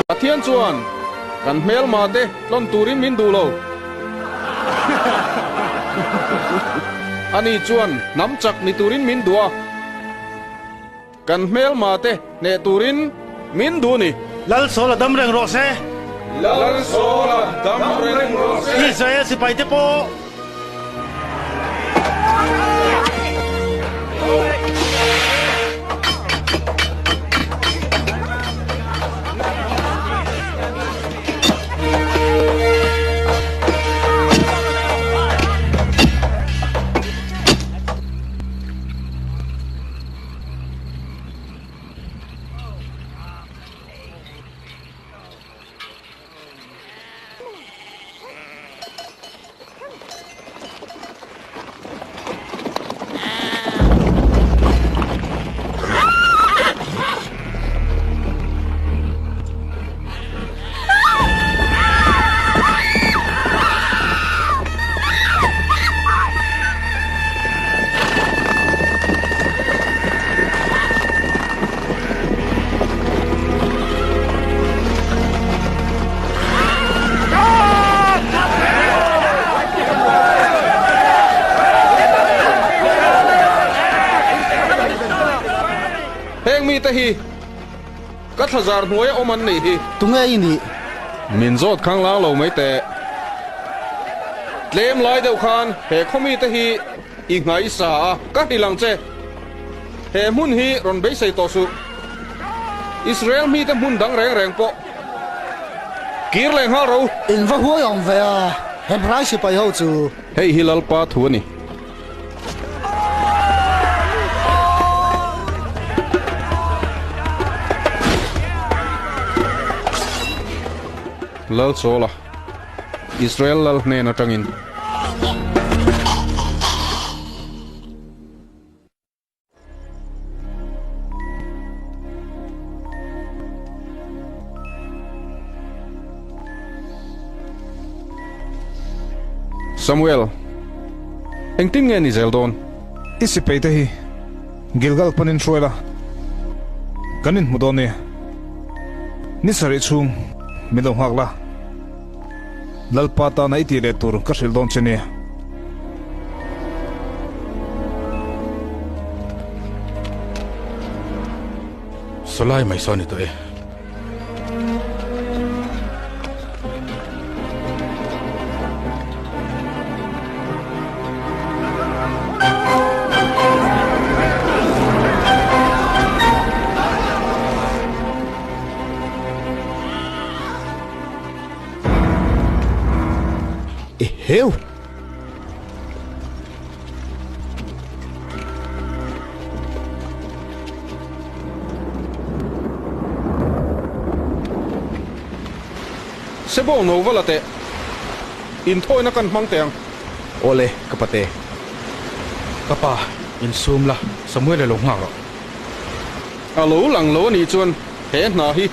Pathian chuan kan hmelma te tlawn turin min duh lo. Ani chuan hnam chak ni turin min duh a. Kan hmelma te hneh turin min duh ni. Lal Sawla dam reng rawh se. Lal Sawla dam reng rawh se. Israel sipai te pawh. Heng mite hi ka thlazar hnuaia awm an nih hi. Tunge i nih? Min zawt khang lang lo mai teh. Tlem lai deuh khan he khaw mite hi i nghaisa a, ka hrilh ang che. He hmun hi rawn beisei tawh suh. Israel mite hmun dang reng reng pawh kir leh nghal ro. In va huai awm ve a, Hebrai sipai ho chu. Hei hi Lalpa thu a ni. Lal Sawla, Israel lal hnen atangin. Samuel, engtin nge ni zel dawn? I sipai te hi Gilgal panin hruai la, kan inhmu dawn nia. Ni sarih chhung min lo nghak la, Lalpa tana i tih leh tur ka hrilh dawn che nia. Sawlai mai saw ni tawh e. Eheu! Sebo no va la teh. Inthawina kan hmang teh ang. Awle, ka pate. Ka pa, insum la, Samuel-a lo nghak rawh. A lo lang lo a nih chuan he hna hi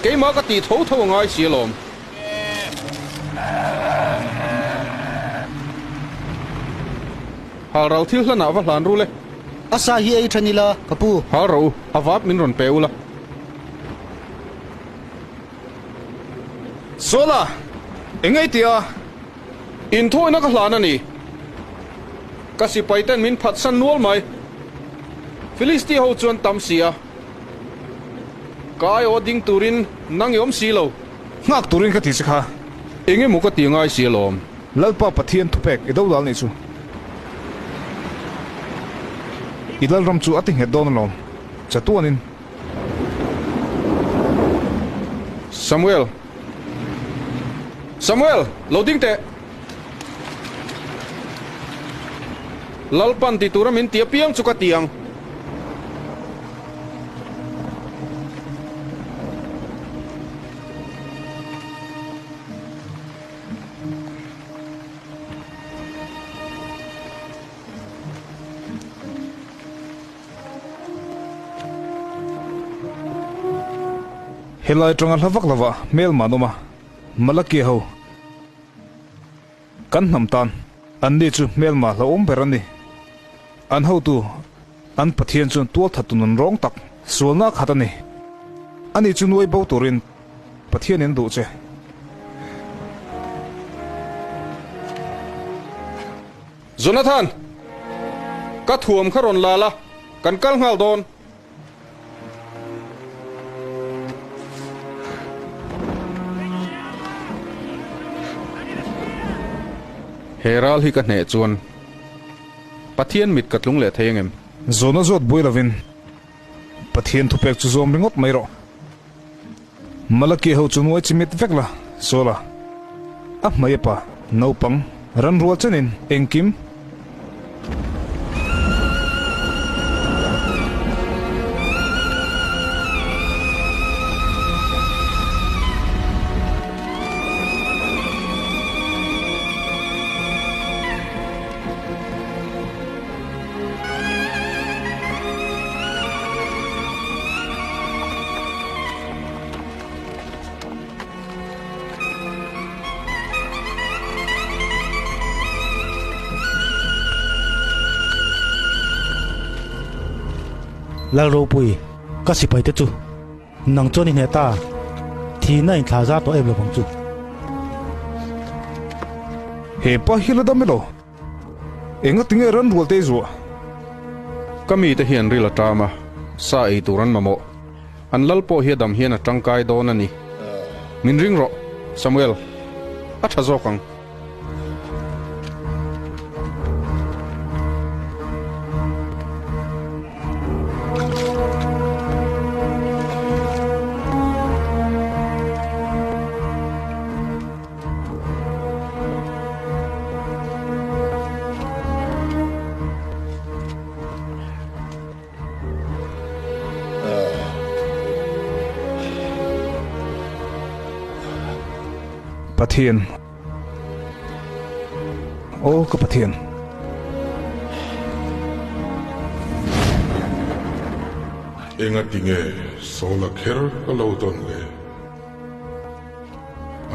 keimah ka tih tho tho a ngai si alawm. Hal ro thil hlanah va hlan rul e. A sa hi ei than ila, ka pu. Hal ro, a vap min rawn pe ula. Sawla, eng ei tia? Inthawina ka hlan a ni. Ka sipai ten min phatsan nual mai. Filistia ho chuan tam si a. Ka aiawh ding turin nang i awm si lo. Nghak turin ka ti che kha. Eng emaw ka ti ngai si alawm. Lalpa Pathian thupek i do dal nih chu. I lalram chu a ti nghet dawn alawm. Chatuanin. Samuel! Samuel! Lo ding teh! Lalpan ti tura min ti apiang chu ka ti ang. Helai atanga hla vak lova hmelma an awm a, Malakia ho. Kan hnam tan anni chu hmelma hlauhawm ber a ni. An hotu, an Pathian chuan tualthattu nun rawng tak sualna a khat a ni. Ani chu nuai bo turin Pathianin a duh che. Jonathan! Ka thuam kha rawn la la, kan kal nghal dawn. He ral hi ka hneh chuan Pathian mit ka tlung leh thei angem? Zawhna zawt buai lovin Pathian thupek chu zawm ringawt mai rawh. Malaki ho chu nuai chi mit vek la, Sawla. A hmei a pa, naupang, ran rual chenin engkim. Lalropui, ka sipai te chu nang chuan i hneh ta, thihna in thla zar tawh em lovang chu. He pa hi la dam elo? Enga tinge ran rual te i zuah? Ka mite hian ril a ṭam a, sa ei tur an mamawh. An lal pawh hi a dam hian a ṭangkai dawn a ni. Min ring rawh, Samuel. A ṭha zawk ang. Pathian. Aw ka Pathian. Engatinge Saula kher ka lo dawn le?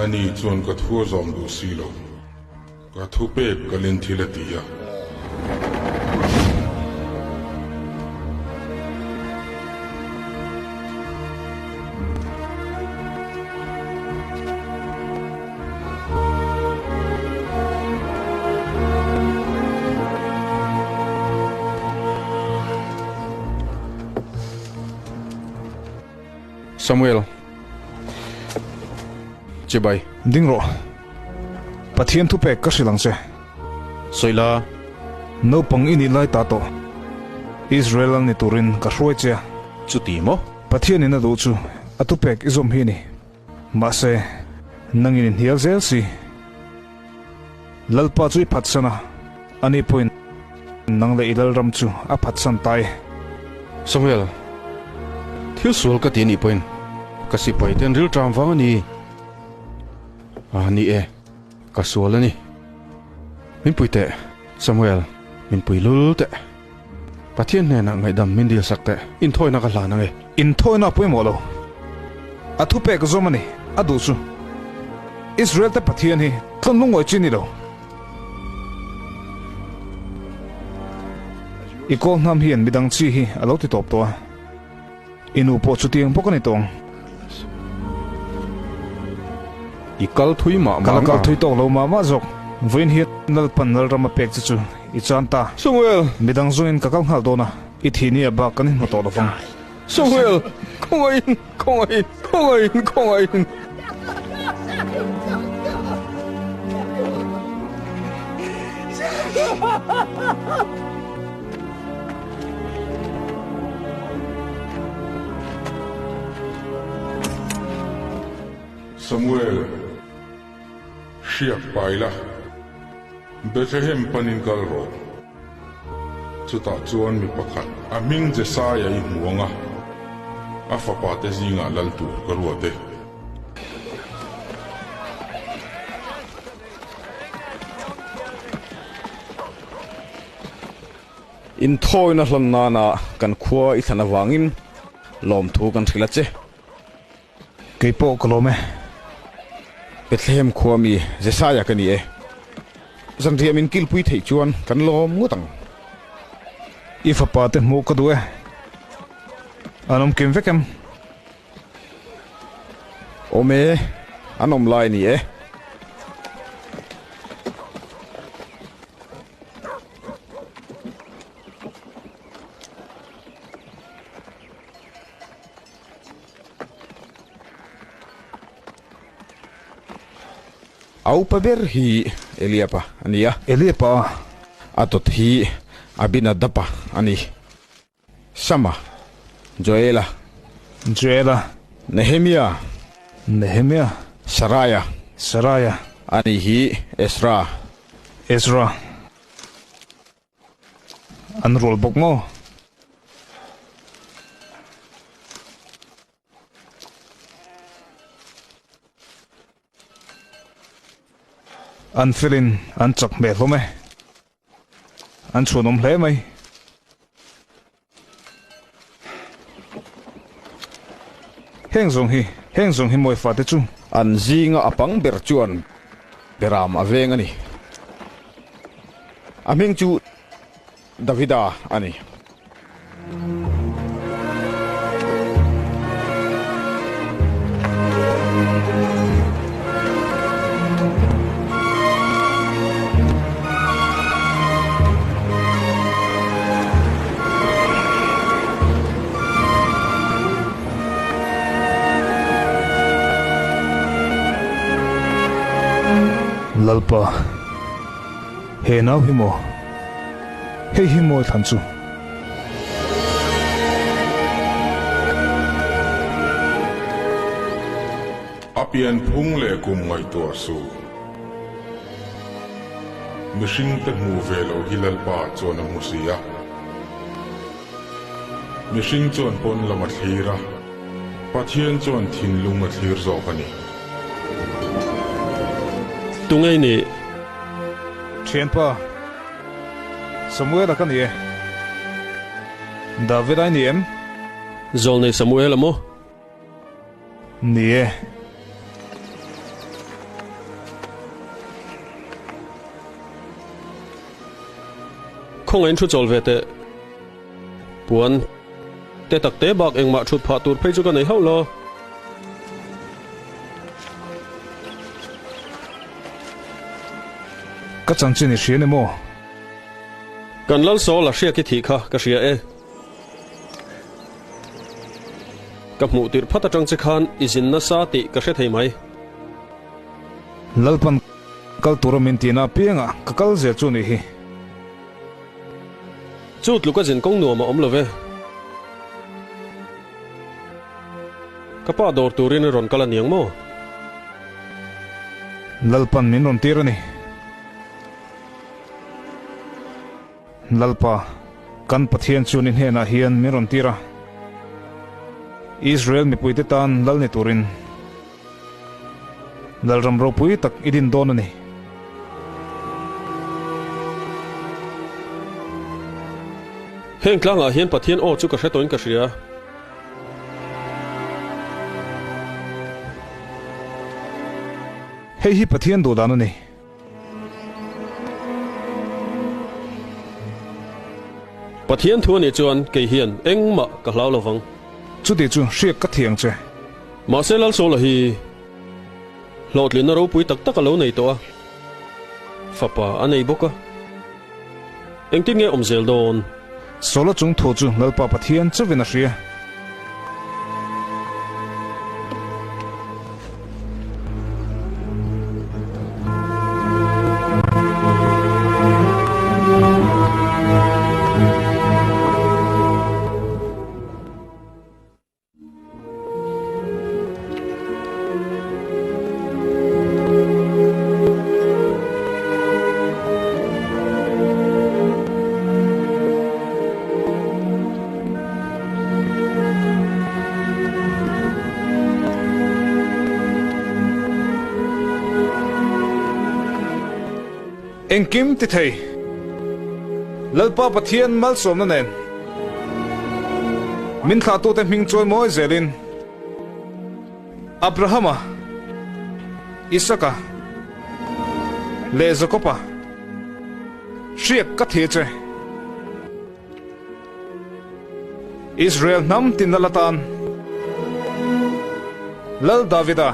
Ani chuan ka thu a zawm duh si lo. Ka thu pek kalin thil a ti a. Samuel. Chibai. Ding rawh. Pathian thupek ka hrilh ang che. Sawi la. Naupang i nih lai ta tawh. Israel an ni turin ka hruai che a. Chuti maw? Pathianin a duh chu a thupek i zawm hi a ni. Mahse, nangin i hnial zel si. Lalpa chu i phatsan a, ani pawhin nang leh i Lalram chu a phatsan ta e. Samuel, thil sual ka ti anih pawhin ka sipai ten rilṭam vang a ni. A ni e, ka sual a ni. Min pui teh, Samuel, min pui lul teh. Pathian hnenah ngaihdam min dil sak teh, inthawina ka hlan ang e. Inthawina a pawimawh lo. A thupek zawm a ni, a duh chu. Israel te Pathian hi tlawn lungawi chi ni lo. I kawl hnam hian midang chi hi a lo ti tawp tawh a. I nu pawh chutiang bawk a ni tawng. I kal thui mah mah Ka la kal thui tawk lo mah mah zawk. Vawiin hian Lalpan Lalram a pek che chu i chan ta. Samuel! Midang zawngin ka kal nghal dawn a, i thih nia bak kan inhmu tawh lovang. Samuel! Khawngaihin! Khawngaihin! Khawngaihin! Khawngaihin! Samuel, hriak pai la, Bethlehem panin kal rawh. Chutah chuan mi pakhat a hming Jesaia i hmu ang a, a fapa te zingah lal tur ka ruat e. Inthawina hlan nana kan khua i thlan avangin lawmthu kan hrilh a che. Kei pawh ka lawm e. Bethlehem khua mi Jesaia ka ni e. Zanriah min kilpui theih chuan kan lawm ngawt ang. I fapa te hmuh ka duh e. An awm kim vek em? Awm e, an awm lai ni e. A upa ber hi Eliaba a ni a. Eliaba? A dawt hi Abinadaba a ni. Sama, Joela. Joela. Nehemia. Nehemia. Saraia. Saraia. Ani hi Ezra. Ezra. An rual bawk maw? An felin an chak hmel hlawm e. An chhuanawm hle mai. Heng zawng hi, heng zawng hi mawi fate chu. An zinga a pang ber chuan Beram a veng a ni. A hming chu Davida a ni. Lalpa, he nau hi maw? Hei hi mawi thlan chu. A pianphung leh kum ngaihtuah suh. Mihringte hmuh ve loh hi Lalpa chuan a hmu si a. Mihring chuan pawn lam a thlir a, Pathian chuan thinlung a thlir zawk a ni. Tunge i nih? Thianpa, Samuela ka ni e. David ai ni em? Zawlnei Samuela maw? Ni e. Khawngaih in thu chawl ve teh. Puan te tak te bak engmah thut phah tur phei chu ka nei hauh lo. Ka chanchin i hria ni maw? Kan lal Saul a hriak i thih kha ka hria e. Ka hmuh tirh phat atang che khan i zin nasa tih ka hre thei mai. Lalpan kal tura min tihna apiangah ka kal zel chu ni hi. Chu tluk a zin kawng nuam a awm lo ve. Ka pa dawr turin i rawn kal a niang maw? Lalpan min rawn tir a ni. Lalpa, kan Pathian chuan i hnenah hian min rawn tir a. Israel mipuite tan lal ni turin Lalram ropui tak i din dawn a ni. Heng tlangah hian Pathian aw chu ka hre tawhin ka hria. Hei hi Pathian duhdan a ni. Pathian thu a nih chuan kei hian engmah ka hlau lo vang. Chuti chu hriak ka thiang che. Mahse Lalsawla hi hlawhtlinna ropui tak tak a lo nei tawh a, fapa a nei bawk a. Engtin nge awm zel dawn? Sawla chung thu chu Lalpa Pathian chauhin a hria. Engkim ti thei Lalpa Pathian malsawmna nen min thlahtute hming chawi mawi zelin Abrahama, Isaka leh Jakoba. Hriak ka theh che. Israel hnam tin lal atan Lal Davida.